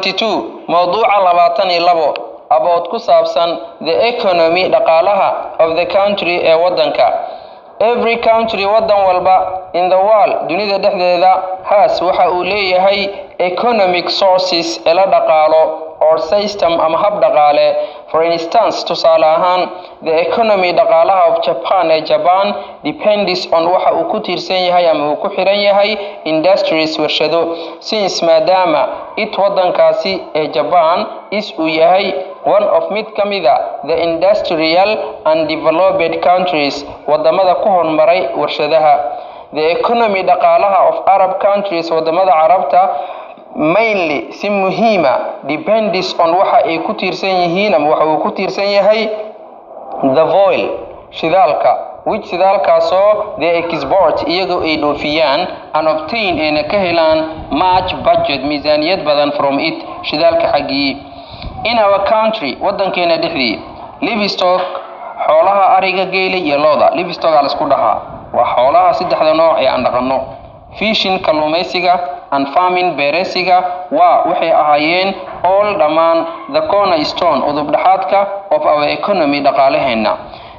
22, mowduuca 22, about ku saabsan the economy, dhaqaalaha, of the country, ee waddanka. Every country, waddan walba, in the world, dunida dhexdeeda, has, waxa uu leeyahay, economic sources, elo dhaqaalo, or system, ama hab dhaqaale. For instance, tusaale ahaan, the economy, dhaqaalaha, of Japan, ee Japan, depends on, waxa uu ku tiirsan yahay ama uu ku xiran yahay, industries, warshado, since, maadaama, it, waddankaasi ee Japan, is, uu yahay, one of, mid ka mida, the industrial and developed countries, wadamada ku horumaray warshadaha. The economy, dhaqaalaha, of Arab countries, wadamada Carabta, mainly, si muhiima, depends on, waxa ay ku tiirsan yihiin ama waxa uu ku tiirsan yahay, the oil, shidaalka, which, shidaalkaasoo, they export, iyagoo ay dhoofiyaan, and obtain, ayna ka helaan, much budget, miisaaniyad badan, from it, shidaalka xaggii. In our country, waddankeena dhexdii, livestock, xoolaha, ariga, geela iyo looda, livestock aa laisku dhahaa, waa xoolaha saddexda nooc ee aan dhaqanno, fishing, kalluumaysiga, and farming, beeresiga, waa, waxay ahaayeen, all, dhammaan, the cornerstone, udub dhexaadka, of our economy, dhaqaalaheenna.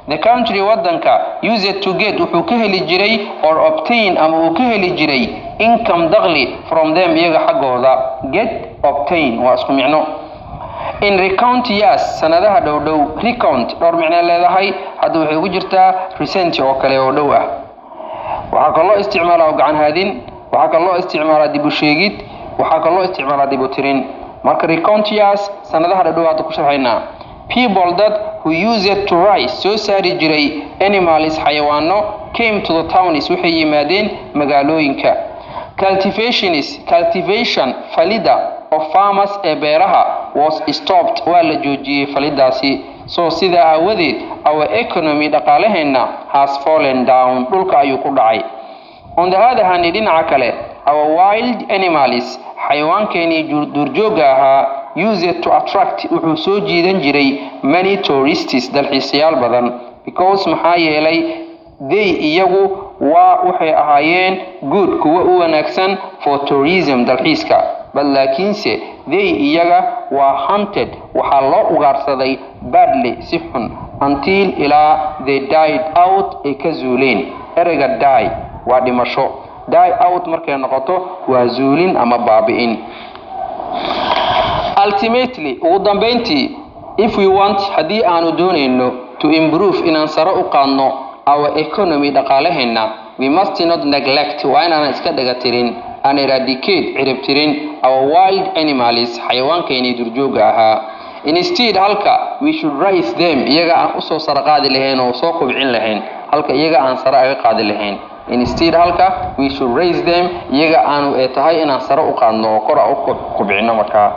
The country, waddanka, used to get, wuxuu ka heli jiray, or obtain, ama uu ka heli jiray, income, dakhli, from them, iyaga xaggooda. Get, obtain waa isku micno. In recent years, sanadaha dhow dhow. Recent dhowr micno leedahay, hadda waxay ugu jirtaa recent oo kale oo dhow ah. Waxaa kaloo isticmaalaa gacan haadin, waxaa kaloo isticmaalaa dib u sheegid, waxaa kaloo isticmaalaa dib u tirin. Marka recent years, sanadaha dhow hadda ku sharxaynaa. People, dad, who used to raise, soo saari jiray, animals, xayawaano, came to the towns, waxay yimaadeen magaalooyinka. Cultivationis, cultivation, falida, of farmers, ee beeraha, was stopped, waa la joojiyey falidaasi. So, sidaa aawadeed, our economy, dhaqaalaheenna, has fallen down, dhulka ayuu ku dhacay. On the other hand, dhinaca kale, our wild animals, xayawaankeenii duurjoogga ahaa, used to attract, wuxuu soo jiidan jiray, many tourists, dalxiisayaal badan, because, maxaa yeelay, they, iyagu, waa, waxay ahaayeen, good, kuwa u wanaagsan, for tourism, dalxiiska. But, laakiinse, they, iyaga, waa hunted, waxaa loo ugaarsaday, badly, si xun, until, ilaa, they died out, ay ka zuuleen. Ereyga die waa dhimasho, die out markay noqoto waa zuulin ama baabi'in. Ultimately, ugu dambeyntii, if we want, haddii aanu doonayno, to improve, inaan sare u qaadno, our economy, dhaqaalaheenna, we must not neglect, waa inaanan iska dhaga tirin, and eradicate, cirib tirin, our wild animals, xayawaankeenii duurjoogga ahaa. Instead, halka, we should raise them, iyaga aan usoo sare qaadi lahayn oo soo kobcin lahayn, halka iyaga aan sare aga qaadi lahayn. Instead, halka, we should raise them, iyaga aanu ee tahay inaan sare u qaadno oo kor u kobcino markaa.